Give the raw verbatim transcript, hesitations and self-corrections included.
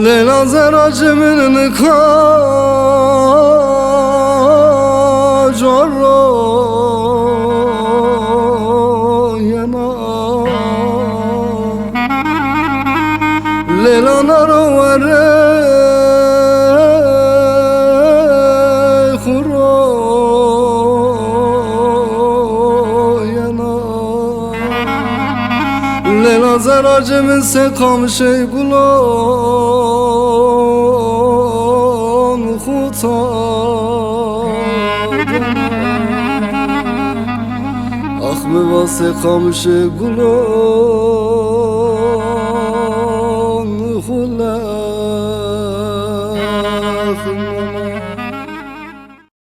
Leyla zeracê min nika coro yena. Leyla naro were xuro yena. Leyla zeracê min se qamişê gulon xuta. Ax mi va se qamişê gulon